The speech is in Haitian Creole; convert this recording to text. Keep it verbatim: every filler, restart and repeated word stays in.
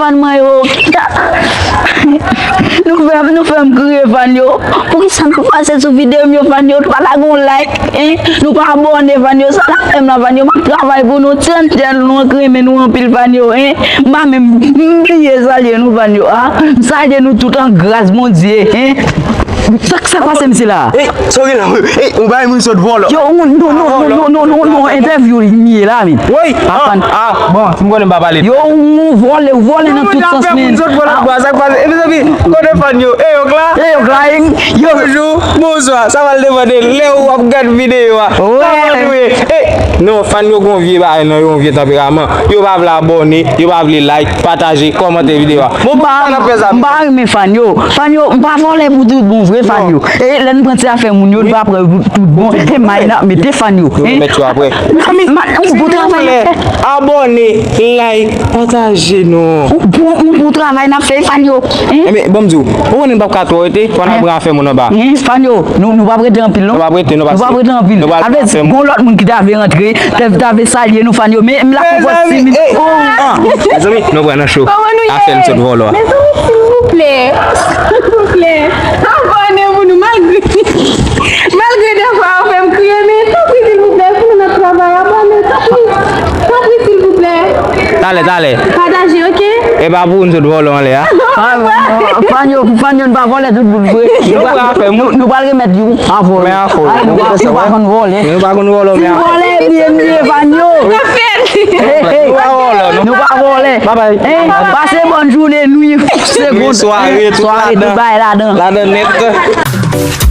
Fan mwen yo. Nou fè, nou fè m kriye, fan yo. Poukisa nou pase sou videyo m yo, fan yo? Nou pa lage yon like, hein? Nou pa abòne, fan yo. Sa n ap fè m la, fan yo? M ap travay pou nou, trant channel nou an, renmen nou anpil, fan yo, hein? M pa menm, m bliye salye nou, fan yo, a. M salye nou tout an gras Bondye, hein? Sa, sa k pase, mesye la? Ey, sori la, ey, ou bay moun sot vòlò. Yo, ou, non, non, non, non, non, non, non, entèvyou li ye la, men. Woy, ah, ah, bon, si m konnen m pa pale. Yo, ou vòlè, ou vòlè nan tout sans, men. Moun sot vòlò, sa k pase? E mezanmi, kote fan yo? E yo k la? E yo k la, yo. Bonjou, bonswa, sa pral depann de lè w ap gad videyo a. Kòman nou ye? E, non, fan yo gon vye bagay nan yo, yon vye tanperaman. Yo pa vle abòne, yo pa vle like, pataje, kòmante videyo a. Bon, bon, sa n ap fè sa. M pa renmen fan yo. Fan yo, m pa vòlè pou tout bon vre, fan yo. E lè n pran ti afè moun yo, n pa pran pou tout bon. E may n ap mete, fan yo. Yo mèt yo apre. Ou bon travay n ap fè. Abòne, like, pataje non. Ou bon, ou bon travay n ap fè, fan yo. Enben, ban m di w, ou konnen n p ap ka twò rete, fò n al pran afè moun anba. Fan yo, nou, nou p ap rete anpil, non. Nou p ap rete, nou p ap rete anpil. Sa vle di, gon lòt moun ki ta vle rantre, ta, ta vle salye nou, fan yo. Men m la pou pran sis minit. Mezanmi, nou pran nan cho. Kòman nou ye? Afè m sot vòlò a. Mezanmi, silvouplè, silvouplè, abòne pou nou, malgre, malgre defwa yo fè m kriye, men tanpri, silvouplè, pou nou nan travay, abòne, tanpri, tanpri, silvouplè. Talè, talè. Pataje, ok? E pa pou n sot vòlò anlè a. Fan yo, fan yo, n pa vòlè tout bout vre. Nou pral remèt yo. Avò. Men afò. Ay, nou pa, nou pa konn vòlè. Nou pa konn vòlè, men afò. Vòlè, byen, byen, fan yo. Hey, hey. Nou pa vòlè, non. Nou pa vòlè. Babay. Hein? Pase bòn jounen, nwi, segond. Sware, tout bagay ladan. Ladan nèt.